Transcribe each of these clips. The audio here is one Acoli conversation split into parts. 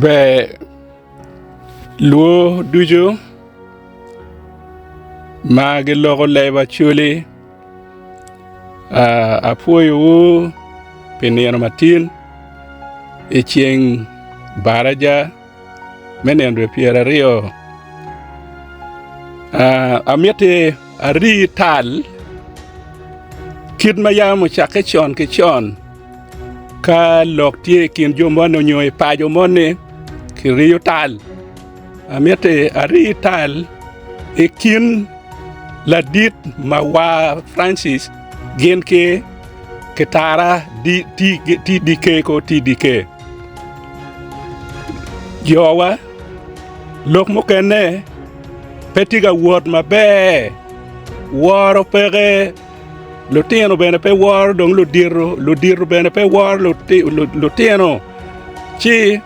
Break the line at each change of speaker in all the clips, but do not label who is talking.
Ber luo ducu ma giloko leb Acholi apwoyowu pi nino matin i ceng baraja me nino dwe pyeraryo amiti ari tal kit ma yam ocakke con ki con. Ka lok tye i kin jo moni nyo i paco moni kiriyo tal, amiti ari tal i kin ladit Mawar Francis gin ki Kitara TDK ko TDK. Jowa lok mukene pe tye ka wot maber woro peke. Lutino bene pe woro dong ludito, ludito bene pe woro lutino. Ci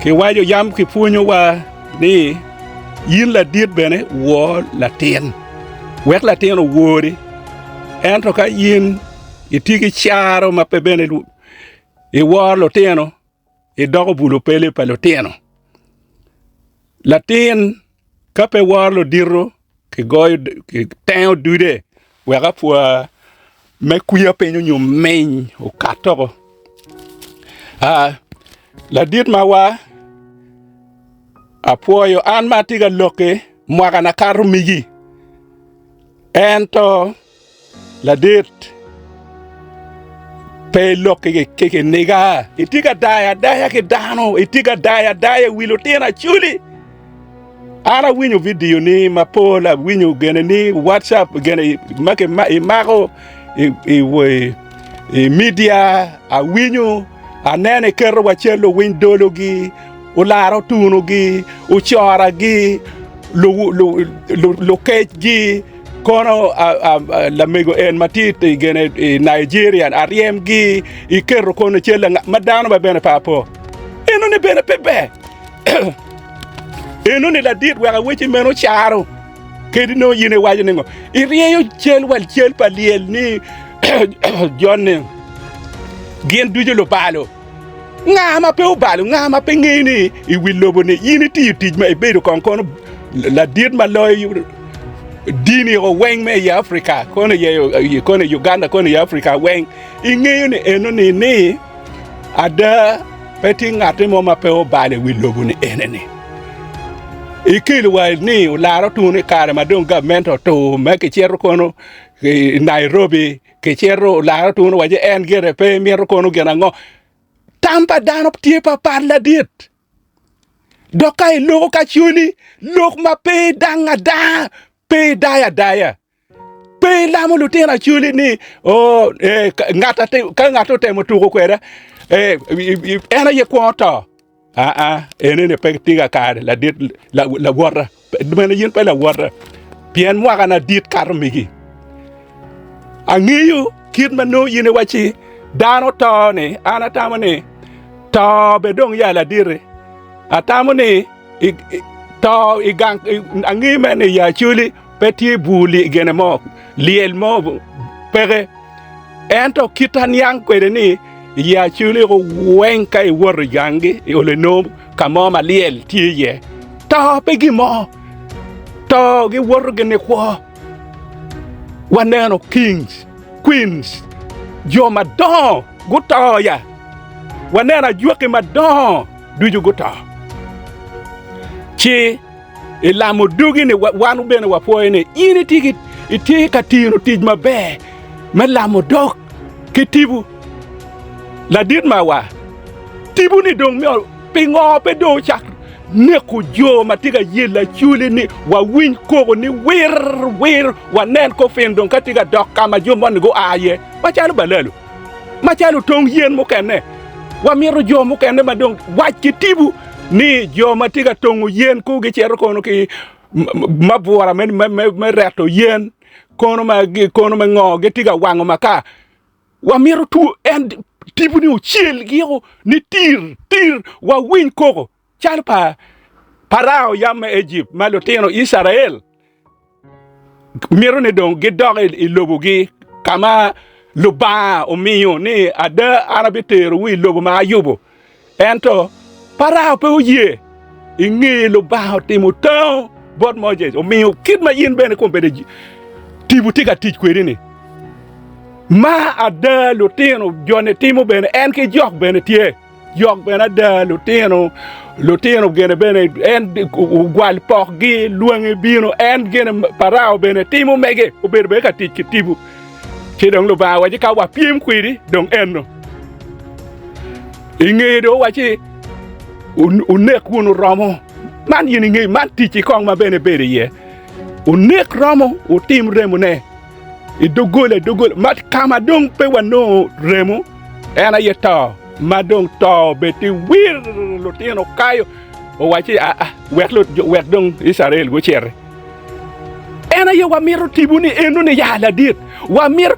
kiwaco yam kipwonyowa ni in ladit bene wor latin, wek latin owori. Ento ka in itye ki caro ma pe bene iworo lutino, idoko bulo pele pa lutino. Latin ka pe woro ludito kigoyo kitengo dude wek apwa me kwiya piny onyo miny okat oko. Ladit mawa apwoyo an ma atye ka lok-ki mwaka na kato migi ento Ladit, pe ilok ki kiniga. Itye ka dayo adaya ki dano, itye ka dayo adaya i wi lutino acoli. An awinyo vidio ni mapol, awinyo gene ni WhatsApp gene ma imako i media, awinyo aneno iketo wa cal luwiny dologi, olaro otunogi, ocoragi, lukecgi. Kono lamego en ma tye gene i Nigeria aryemgi iketo kono cal ma dano ma bene pe apo enoni bene pe ber enoni ladit wek aweci meno caro kadi nongo in iwaco ni ngo iryeyo cal wa cal pa lyel ni joni gin ducu lubalo. Nga ma pe obalo? Nga ma pe ngeyo ni i wi lobo-ni in itiyo tic ma ibedo kong kono ladit ma loyo dini o weng me i Afrika kono i kono i Uganda kono i Afrika weng ingeyo ni enoni ni ada pe tye ngatti mo ma pe obalo i wi lobo-ni enini. Ikelo wa ni olar otunu i kare ma dong gavment otur ma kicito kono i Nairobi Kicito olaro tunu waci en gire pe mito kono gin ango. Tam pa dano tye papat ladit. Dok ka iloko ka coli, lok ma pe idang adanga, pe idayo adaya. Pe ilamo lutino acoli ni oh, eh, ka ngat otemo tuko kweda, eh, en aye kwongo to. Aa, enini pe tye kakare ladit lawota, meno in pe lawota, pien mwakana dit kato megi. Angeyo kit ma nongo in iwacci dano to-ni, an atamo ni to bene dong ya laditi, atamo ni to i gang, angeyo mere ni i Acholi pe tye bur gine mo, lyel mo peke. Ento kit aniang kwede ni i Acholi weng ka iwoto i ganggi olo inongo ka mo ma lyel tye iye. To pe gin mo, to giwoto gin kwo. Waneno kings, queens, jo madongo guto ya. Waneno ajwaki madongo ducu guto. Ci I lamo dogi ni wan bene wapwoyo ni in itye ka tino tic maber me lamo dog ki tipo. Ladit mawa, tipo ni dong myero pingo pe dong ocak neko jo ma tye ka yelo acholi ni wawiny koko ni wir wir wanen kofin dong ka tye ka dok ka ma jo moni gua iye macalo balalo. Macalo tong yen mukene, wamito jo mukene ma dong wac ki tipo ni jo ma tye ka tongo yen ku gicito kono ki mabwura me, me, me, me reto yen kono ma kono me ngo gitye ka wango makar. Wamito two en tipo ni ocel giko ni tir tir wawiny koko calo pa Parao yam me Ejipt ma lutino Icrael mito ni dong gidok i lobogi ka ma Lubanga omiyo ni ada an abiterowu i lobo ma ayubo. Ento Parao pe oye. I ngeye Lubanga otimo tango bot Moses, omiyo kit ma in bene kombeddi tipo tye ka tic kwedi-ni. Ma ada lutino joni timo bene, en ki jok bene tye. Jok bene ada lutino, lutino gene bene en ogwal pokgi, lwangi bino, en gene Parao bene timo mege, obedo bene ka tic ki tipo. Ci dong Lubanga wacci ka wapyem kwedi dong eno. I ngeye dong owacci wunek wunu romo. Man in ingeyo, man ticci kong ma bene ibedo iye. Wunek romo, wutim remone i doggola i doggola, ma ka ma dong pe wanongo remo, en aye to, ma dong to obed tye wir lutino kayo. Owacci, Aa, wek, wek dong Icrael guciti. En aye wamito tipo-ni eno-ni ya ladit. Wamito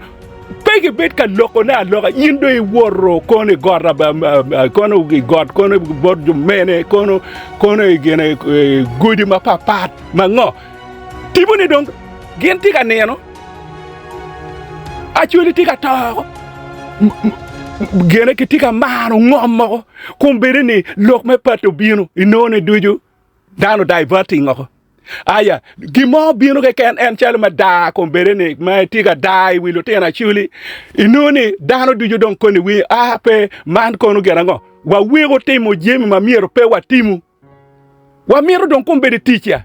pe gibed ka lokone aloka. In dong iwoto kono i got, kono i got, kono bot jo mene, kono kono i gine godi mapatpat ma ngo. Tipo-ni dong gin tye ka nino, Acholi tye ka to, gine kitye ka maro ngom mogo, kun bene ni lok me pati obino inongo ni ducu dano diverting oko. Aya, gin mo bino keken en calo me daa kombeddi ni ma itye ka daa i wi lutino acoli, inongo ni dano ducu dong koni winyo, ah pe, man kono gin ango? Waweko timo jami ma myero pe watimu. Wamito dong kombeddi tic ya.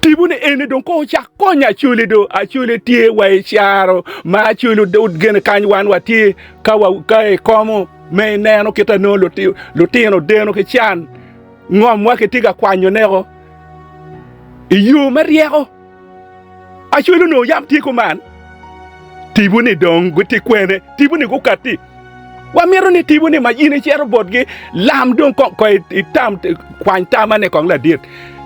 Tipo ni eni dong kong ocak konyo acoli do, acoli tye wa i caro ma acoli gene kany wan watye ka wa ka ikomo me ineno kit anongo lutino deno ki can. Ngomwa kitye ka kwanyoneko i yo me ryeko. Acwel onongo yam tye kuman. Tipo-ni dong gitye kwene? Tipo-ni gukatti. Wamito ni tipo-ni ma in icito botgi, lam dong kong kong itam, kwany tamane kong ladit.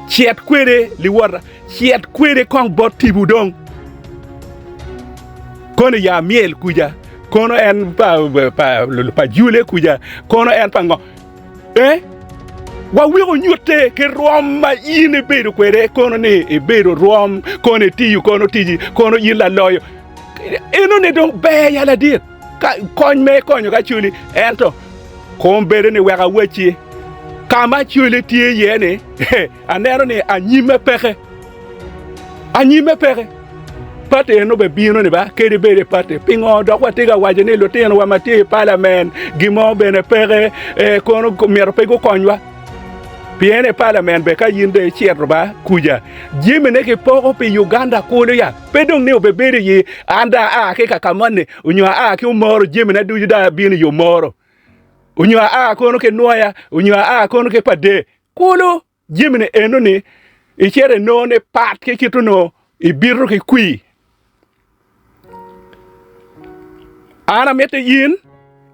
Cet kwede liwota, cet kwede kong bot tipo dong. Kono ya myel kuca, kono en pa, pa, pa jule kuca, kono en pa ngo. Eh, waweko nyutte ki rwom ma in ibedo kwede, kono ni ibedo rwom, kono itiyo, kono tici, kono in laloyo. Enoni dong ber ya ladit, ka kony me konyo ka culi, ento kom bedo ni wek awacci ka ma culi tye iye ni aneno ni anyimme peke. Anyimme peke. Pati eno be bino ni ba, kadi bed i pati. Pingo dok watye ka waco ni lutinowa ma tye i palamen gin mo bene peke, eh, kono myero pe gukonywa? Pien i palamen be ka in dong icito ba kuca, jamine kipoko pi Uganda kulu ya. Pe dong ni obebedo i an dong aa ki kaka moni onyo aa ki Omoro jamina ducu dong abino i Omoro onyo aa kono ki Nwoya onyo aa kono ki Pader kulu. Jami-ni eno-ni icito inongo ni pat ki kit onongo ibito ki kwir. An amito in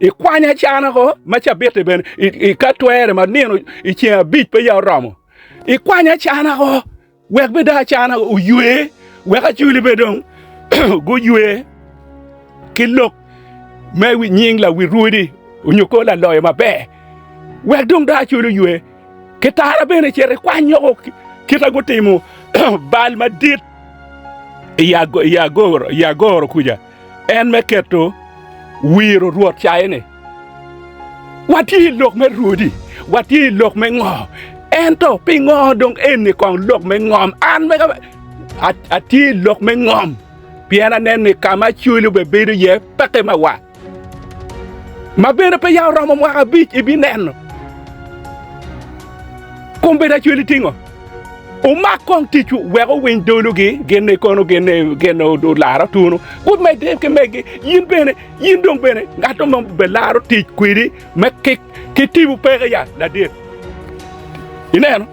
ikwany acana ko ma cabit-ti bene ka twere ma nino i ceng abic peya oromo, ikwany acana ko wek bed dong acana oywe, wek acwali bene dong guywe ki lok me nying lawi rwodi onyo kor laloyo maber, wek dong dong acwali oywe. Ki tara bene cito ikwany woko kit ma gutimo bal madit i agoro kuca, en me keto wiro Rwot caye-ni. Watye i lok me rwodi, watye i lok me ngo, ento pingo dong eni kong lok me ngom? An mega atye i lok me ngom pien aneno ni ka ma acwali obebedo iye peke mawa. ma bene pe ya oromo mwaka abic ibineno kombeddi acwali tingo wumak kong ticwu wek owiny dologi gin ni kono gin ni gin olaro tunu gumedde ki megi in bene in dong bene ngat mo belaro tic kwedi me ki ki tipo peke ya ladit ineno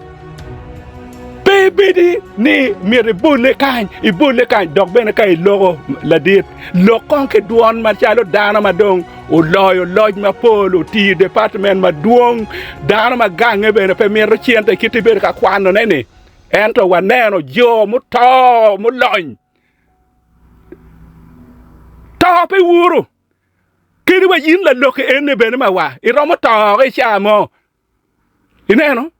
Pe ibedi ni myero ibole kany, ibole kany, dok bene ka iloko ladit, lok kong ki dwon macalo dano ma dong oloyo loc mapol, otiyo i department madwong, dano ma gange bene pe mito cente kit ibedo ka kwanone-ni. Ento waneno jo muto mulony to pe wuro. Kadi wa in lalok eni bene ma wa, iromo to i caa mo. Ineno?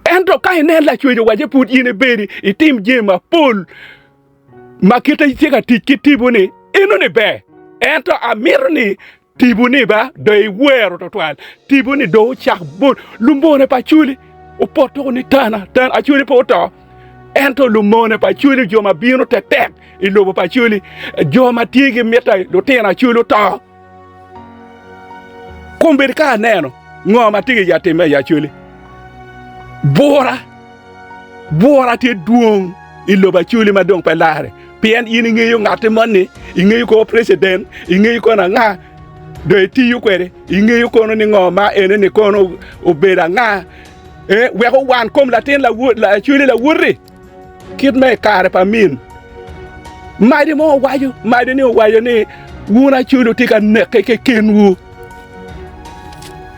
Ento ka inen Lacwec owacce pud in ibedi itim jami mapol ma kite tye ka tic ki tipo-ni, enoni ber. Ento amito ni. Tipo-ni ba dong iwero twatwal. Tipo-ni dong ocak bol. Lumone pa Acholi opoto ni tana tana. Acholi pe oto. Ento lumone pa Acholi, jo ma bino tektek i lobo pa Acholi, jo ma tye ki mitte lutino Acholi oto. Kombeddi ka aneno ngo ma tye ka timme i Acholi, bura, bura tye dwong i lobo Acholi ma dong pe larre. Pien in ingeyo ngatti moni, ingeyo kor preciden, ingeyo kono anga dong itiyo kwede, ingeyo kono ni ngo ma ene-ni kono obedo anga, ee, wek owan kom latin Acholi lawoti. Kit ma i kare pa min Madi mo owaco, Madi ni owaco ni wun Acholi wutye ka nekke kekenwu.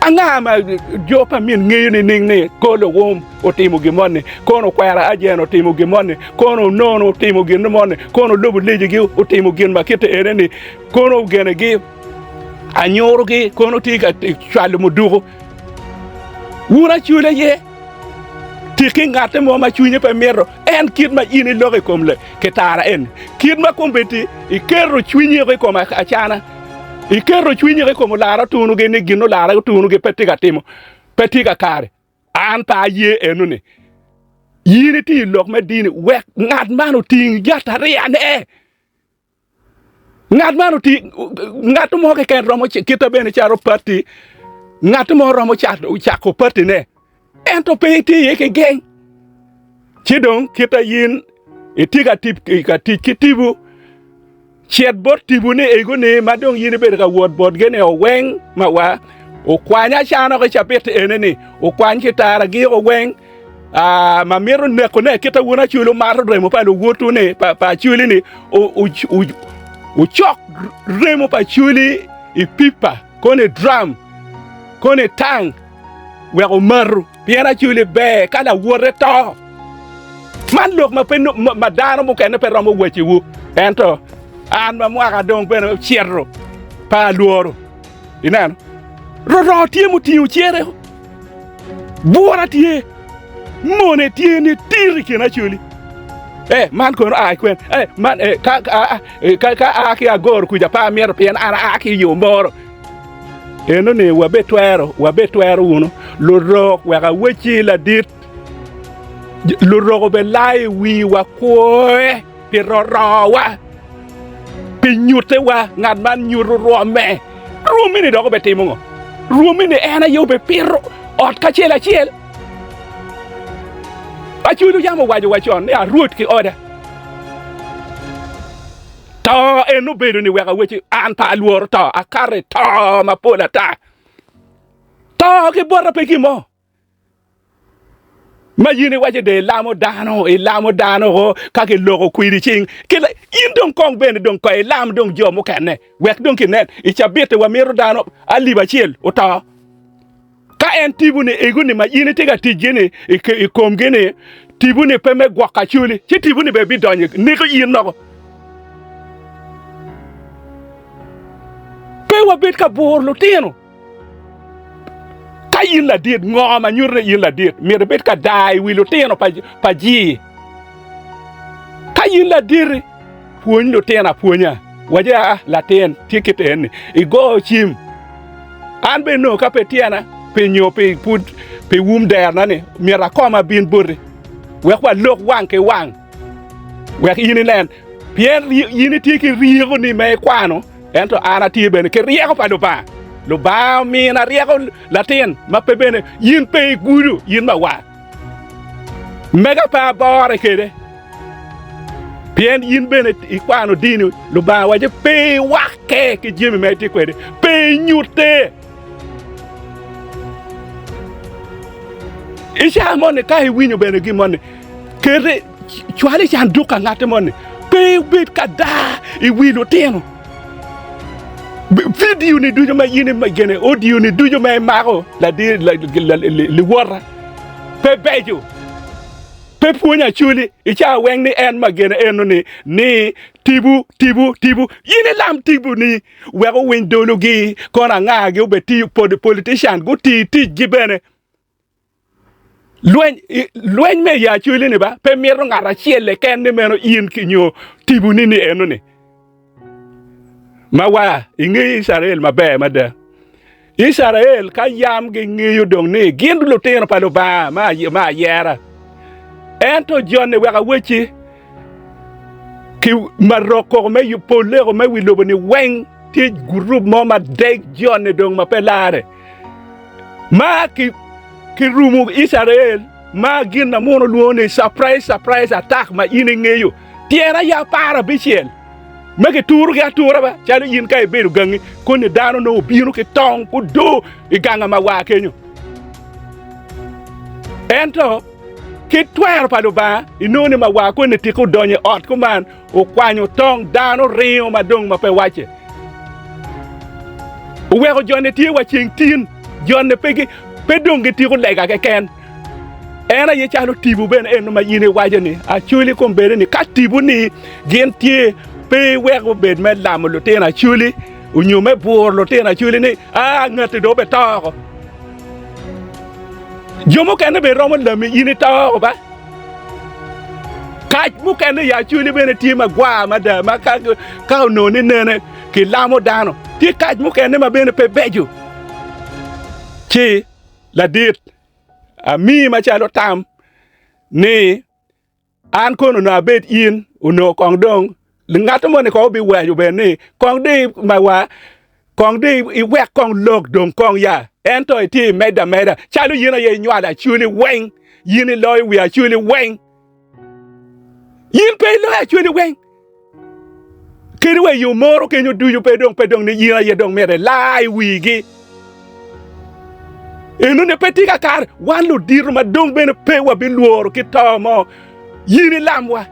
Anga ma jo pa min ngeyo nining ni kor luwum otimo gin moni, kono okwera ajen otimo gin moni, kono onono otimo gin moni, kono lobo lecigi otimo gin ma kite ene-ni, kono ogenegi anyurogi, kono tye ka cwalo muduku. Wun Acholi aye Tiki ngatte mo ma cwinye pe mito en kit ma in iloko i kom kitara eni, kit ma kombeddi iketo cwinyi i kom acana, iketo cwinyi i kom olara otunugi ni gin olara otunugi pe tye ka timo, pe tye kakare. An pe aye enoni. In itiyo lok me dini wek ngat man oting yatariyane. Ngat man oti ngat mo keken romo kite bene calo pati ngat mo romo cako patine ento pe itye iye ki geng ci dong kite in itye ka tic ki tipo cit bot tipo ni ego ni ma dong in ibedo ka wot botgi ni oweng ma wa okwany acana ki cabit ene ni okwany kitara gi oweng ma mito nekone kit ma wun Acholi wumato remo pa luwotwu-ni, pa Acholi-ni, wucok remo pa Acholi i pipa, kono i dram, kono i tang, wek wumatu, pien Acholi ber ka lawote to. Man lok ma pe ma dano mukene pe romo wacciwu, ento an ma mwaka dong bene ocito pe alworo. Ineno, roro tye mutingo cere. Bwura tye, mone tye ni tir i kin Acholi. Eh, man kono a kwen. Eh, man eh, ka ka eh, ka ka a ki agoro kuca pa amito pien an a ki i omoro. Eno ni wabe twero, wabe twero wunu lurok wek awecci ladit. Lurok obe lai i wiwa kwoe pi rorowa. Pi nyutewa ngat man nyuto rwomme. Rwommi-ni dok obetimo ngo? Rwommi-ni en aye obepito ot kacel acel. Acwiny yam owaco wa con ni arwod ki oda. To en obedo ni wek aweci an pe alworo to, akato i to mapol ata. To ki bota pe gin mo. Ma in iwaco dong ilamo dano, ilamo dano o ka giloko kwidi cing. In dong kong bene dong kong ilam dong jo mukene wek dong kinen. I cabit-ti wamito dano alip acel oto. Ka en tipo-ni ego-ni ma in itye ka ticgi-ni i komgi-ni, tipo-ni pe me gwoko acoli, ci tipo-ni bene bidonyo neko in loko. Pe wabed ka buro lutino. Ka in ladit, ngo ma nyuto ni in ladit? Myero ibed ka daa i wi lutino pa jii. Ka in ladit, pwony lutino apwonya. Waco aa, latin, tye kit eni, igo cim. An bene nongo ka pe tyena pi nyo pi pud pi wum derna ni, myero akom abin boti wek walok wang ki wang. Wek in inen, pien in itye ki ryekoni ma ikwano, ento an atye bene ki ryeko pa Lubanga. Lubanga omina ryeko latin ma pe bene in pe igudo, in mawa. Mega pe abore kwede, pien in bene ikwano dini. Lubanga waco pe iwakke ki jami ma itye kwede, pe inyute. I caa moni ka iwinyo bene gin moni, kete cwal i canduk ka ngatti moni, pe ibed ka daa i wi lutino. Vidio ni ducu ma in gene audio ni ducu ma imako liwota pe beco, pe pwonyo acholi i caa weng ni en ma gene eno ni ni tibu tibu tibu in ilam tibu ni wek owiny dologi kono anga-gi obed politician guti ticgi bene. Lweny, lweny me i Acholi ni ba pe mito ngat acel keken ni meno in ki nyo tiboni ni eno ni. Ma wa ingeyo Icrael maber mada. Icrael ka yam gingeyo dong ni gin lutino pa Lubanga me ayera. Ento joni wek awecci ki marok koko me polleko me wi lobo-ni weng tye gurup mo ma deg joni dong ma pe larre. Ma kirumo Icrael ma gin ma muno lwongo ni surprise surprise attack ma in ingeyo tyen aye aparabicel. Ma giturogi atura ba, calo in ka ibedo gangi, koni dano nongo obino ki tong odoo i ganga ma war kenyo. Ento ki twero pa Lubanga, inongo ni ma war koni tika odonyo i ot kuman, okwanyo tong dano ringo ma dong ma pe wacce. Oweko jone tye wa ceng tin, jone pe, pe dong gitiko lega keken. En aye calo tipo bene eno ma in iwaco ni Acholi kombeddi ni ka tipo ni gin tye pe iwek obed me lamo lutino Acholi onyo me buro lutino Acholi ni aa ngati dong obe to oko. Jo mukene bene romo lami in ito oko ba. Kac mukene i Acholi bene tye magwar mada ma ka, ka onongo ni nene kilamo dano. Tye kac mukene ma bene pe beco. Ci Ladit, amiyi macalo tam ni an kono onongo abed in, onongo kong dong ngat moni kong obiwaco bene ni kong dong mawa kong dong iwek kong lok dong kong ya ento itye imedo ameda calo in aye inywalo acholi weng in iloyo wi acholi weng. In pe iloyo acwali weng. Kadi wa i yo moro kenyo ducu pe dong pe dong ni in aye dong myero ila i wigi. Enoni pe tye kakare. Wan ludito ma dong bene pe wabilworo ki to mo. In ilamwa,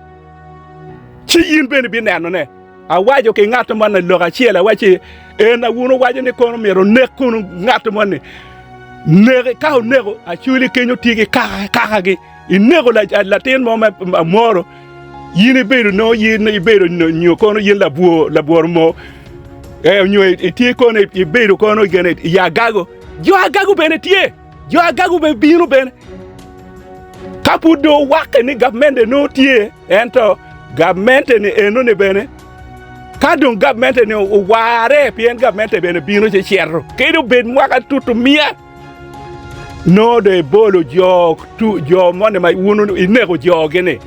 ci in bene ibinenone. Awaco ki ngat moni lok acel, awacci, En a wun wuwaco ni kono myero onek kono ngat moni. Neke, ka oneko, acwali kenyo tye ki kaka kakagi. Ineko latin mo me amoro, in ibedo nongo in ibedo nyo kono in labwor labwor mo, eh, nyo itye kono ibedo kono gene i agago. Jo agago bene tye, jo agago bene bino bene. Ka pud dong owakke ni gavmente nongo tye, ento gavmente ni enoni bene, ka dong gavmente ni oware pien gavmente bene bino ci cito, kadi obed mwaka tutu miya. Nongo dong ibolo jo tu jo moni ma wun ineko jogi-ni.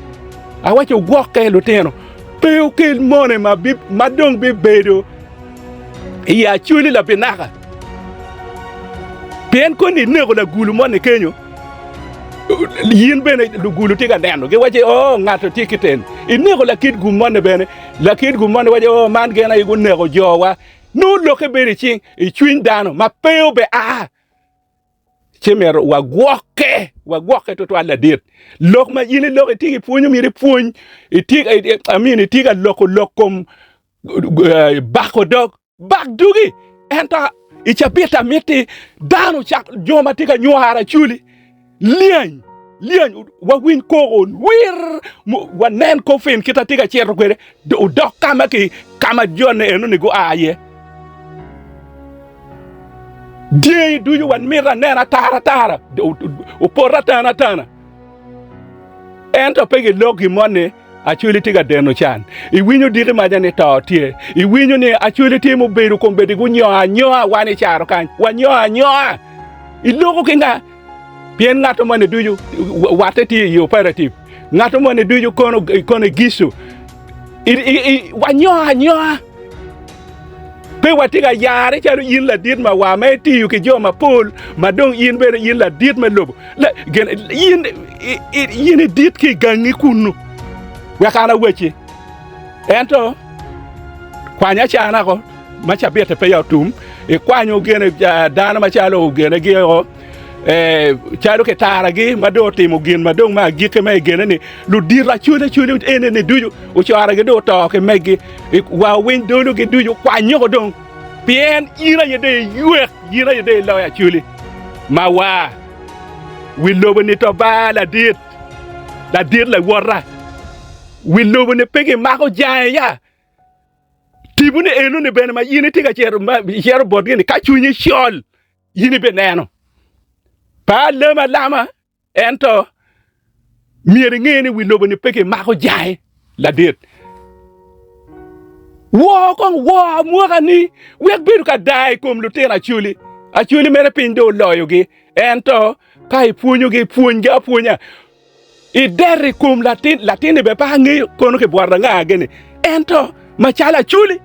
Awaco wugwokke lutino, pe wukel moni ma, bi, ma dong bibedo i acoli labinaka. Pien koni ineko lagulu moni kenyo, in bene lugulu tye ka neno, giwaco o oh, ngato tye kiten. Ineko lakit gum moni bene, lakit gum moni waco o oh, man gin aye guneko jowa. Nongo lokke bedo i cing i cwiny dano ma pe obe a. Ci myero wagwokke, wagwokke tutwal ladit. Lok ma in iloko itye ki pwonyo myero ipwony, itye I mean itye ka loko lok kom eh, bako dog, bak dogi. Ento i cabit amiti dano cak jo ma tye ka nywaro acoli Lyany, lyany, wawiny koko wir, wanen kofin kit atye ka cito kwede, odok ka ma ki ka ma jone enoni gua iye. Dyangi ducu wamito anena atara atara, opoto atana atana. Ento pe gilok gin mo ni Acholi tye ka deno can. Iwinyo diki maca ni to tye. Iwinyo ni Acholi tye mubedo kombeddi gunyongo anyoa wan i caro kany. Wanyongo anyoa. Iloko ki nga? Pien ngat moni ducu watte tye i operative. Ngat moni ducu kono kono igicu. Wanyongo anyoa. Pe watye ka yare calo in ladit ma wa ma itiyo ki jo mapol ma dong in bene in ladit me lobo. In, in idit ki i gangi kunnu. Wek an awacci. Ento kwany acana ko ma cabit-te peya otum, ikwanyo gine dano macalo ginegi o calo kitaragi ma dong otimo gin ma dong me agikki ma igene ni ludito acoli acoli eni-ni ducu ocoragi dong oto ki megi wa owiny dologi ducu kwanyoko dong pien in aye dong iywek in aye dong iloyo acoli ma wa wi lobo-ni to ba ladit ladit lawota wi lobo-ni pe gimako jange ya. Tiponi enoni bene ma in itye ka cito botgi-ni, ka cwinyi col, in ibineno. Pe alem alama, ento myero inge ni wi lobo-ni pe kimako jange, ladit. Wor kong wor mwakani wek bedo ka daa i kom lutino Acholi. Acholi mere piny dong oloyogi. Ento ka ipwonyogi, pwonygi apwonya. Ider i kom latin, latin-ni bene pe angeyo kono kibwoto anga gini. Ento macalo Acholi,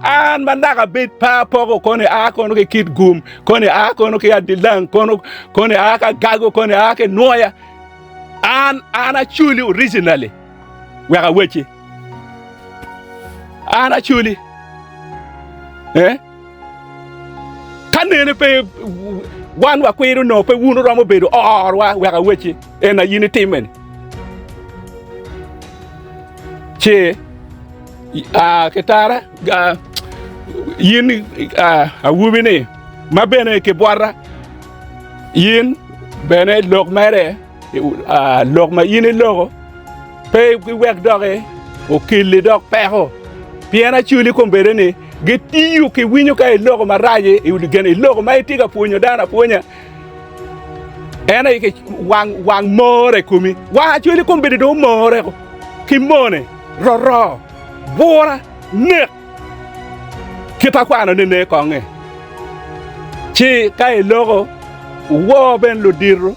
an ma naka bed pe apoko kono a kono ki Kitgum, kono a kono ki Adilang, kono kono a ki Agago, kono a ki Nwoya. An an Acholi originally wek awacci. An Acholi. Eh? Ka nene pe wan wakwiro nongo pe wun wuromo bedo orwa wek awacci en aye in itimme-ni. Ci kitara in awobi-ni ma bene kibwota in bene lok mere Lok ma in iloko pe iwek doki okelli dok peko, pien acoli kombeddi ni gitiyo ki winyo ka iloko marac iloko ma itye ka pwonyo dano apwonya en aye wang more i komi. Wang acoli kombeddi dong omore ki mone, roro, bura, nek. Kit akwano ni ne konge ci ka iloko wor bene ludito.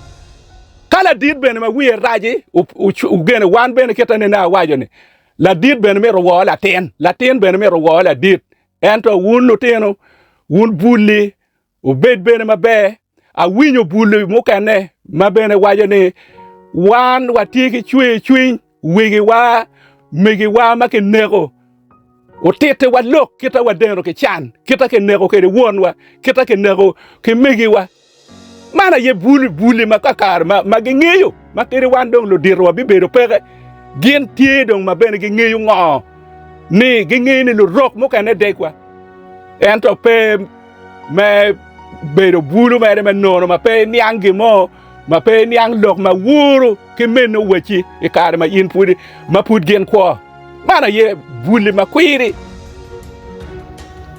Ka ladit bene ma wiye rac-ci ogene wan bene kit ma nene awaco-ni, ladit bene myero owor latin, latin bene myero owor ladit. Ento wun lutino, wun bul-li, wubed bene maber. Awinyo bul mukene ma bene waco ni, Wan watye ki cwercwiny, wegiwa, megiwa ma kineko otittiwa lok kit ma wadeno ki can, kit ma kineko kwede wonwa, kit ma kineko ki megiwa. Man aye bul buli ma kakare ma gingeyo ma kadi wan dong ludito wabibedo peke. Gin tye dong ma bene gingeyo ngo ni gingeyo ni lurok mukene degwa ento pe me bedo bulu mere me nono ma pe iniang gin mo ma pe iniang lok ma wuru ki mene owacci i kare ma in pud ma pud gin kwo. Man aye buli makwiri.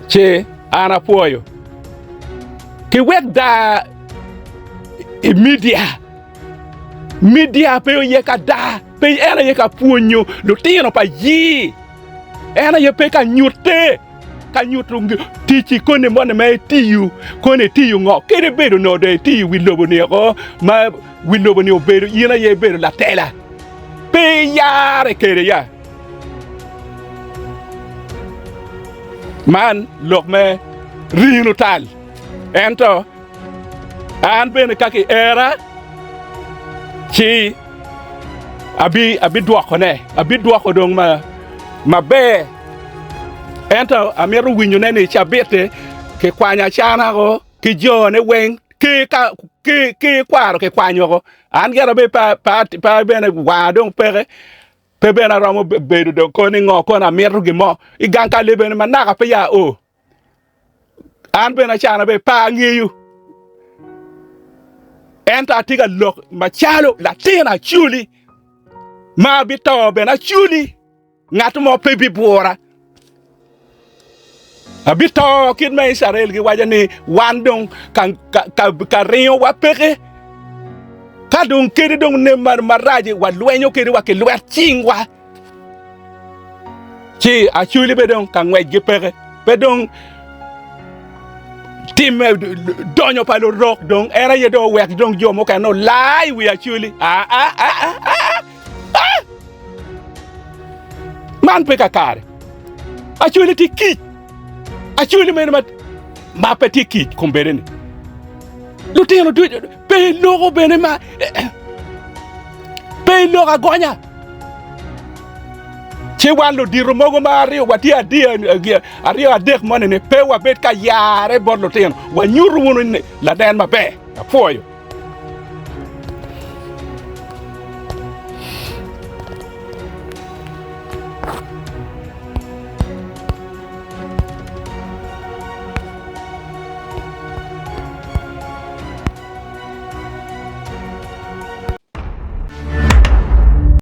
Ci an apwoyo ki wek daa i media. Media pe oye ka daa, pe en aye ka pwonyo lutino pa yii. En aye pe ka nyutte, ka nyuto tic i koni moni ma itiyo, koni itiyo ngo, kadi bedo onongo dong itiyo i wi lobo-ni oko ma wi lobo-ni obedo in aye ibedo latela. Pe iyare kwede ya. Man lok me rino tal. Ento an bene ka kiera, ci abidwokone, abidwoko dong maber. Ento amito winyone ni cabit-ti kikwanyo acana-gu ki jone weng, ki kwaro kikwanyo woko. An gira bene pe bene wanga dong peke, pe bene aromo bedo dong koni ngo kono amito gin mo. I gang kal-li bene ma naka peya ao, an bene acana bene pe angeyo. Ento atye ka lok macalo latin acoli ma abito bene acoli. Ngat mo pe bibwura. Abito kit ma Icrael giwaco ni, 'Wan dong ka ringowa peke, ka dong kadi dong nem marac walwenyo kede wa ki lwet cingwa. Ci Acholi be dong ka ngwecgi peke, pe dong timme donyo pa lurok dong en aye dong owek dong jo mukene olaa i wi Acholi. Aa! Ah! Man pe kakare. Acholi tye kic. Acholi mene ma, ma pe tye kic kombeddi-ni. Lutino ducu pe iloko bene ma pe iloko agonya. Ci wan ludito mogo ma aryo watye aryo adek moni-ni pe wabed ka yare bot lutino. Wanyuto wunu ni lanen maber. Apwoyo.